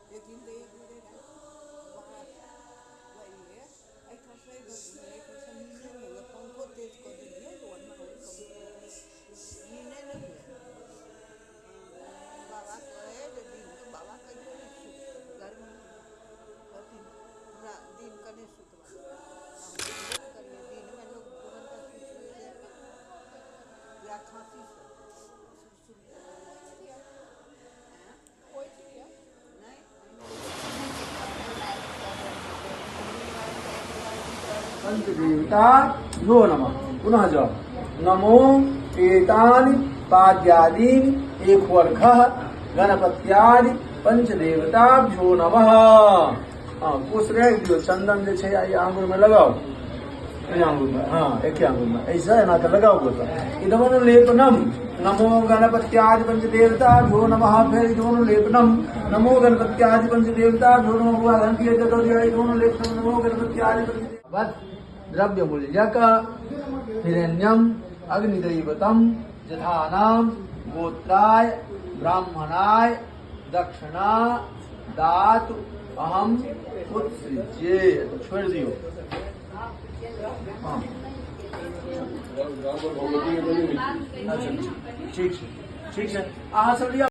एक दिन तऽ एक बजे राति बात एहिठाम एहिठामसँ नीने नहि हुए, पंखो तेज कऽ देलियै, ओना नीने नहि हुए। बाबा कहै जे दिनके बाबा कहियो नहि सुत, गर्मी अथी हमरा दिनके नहि सुतबा। हम सुतबो नहि करियै दिनमे। लोक 2 घंटा सुति लै छै या खाँसीसँ सुर। नहि। पंचदेवता भ्यो नमः। पुनः जाओ। नमो एतानि पाद्यादीनि एकवर्गः गणपत्यादि पंचदेवताभ्यो नमः। हँ, कुश राखि दियौ। चंदन जे छै, एहि आंगुरमे लगाउ, एहि आंगुरमे। हँ, एके आंगुरमे ऐसे एना कऽ लगाउ। गोटा इदमनु लेपनम। नमो गणपत्यादि पंचदेवताभ्यो नमः। फेर इदमनु लेपनम। नमो गणपत्यादि पंचदेवताभ्यो नमः। बुआ घंटी दऽ दिअ। इदमनु लेपनम। नमो गणपत्यादि पंच द्रव्य मूल्यक हिरण्यम अग्निदैवतम यथानाम गोत्राय ब्राह्मणाय दक्षिणा दातु अहम उत्सृज्ये। छोड़ि दियौ। हँ, अच्छा, ठीक छै, ठीक छै। अहाँ सब लिअ।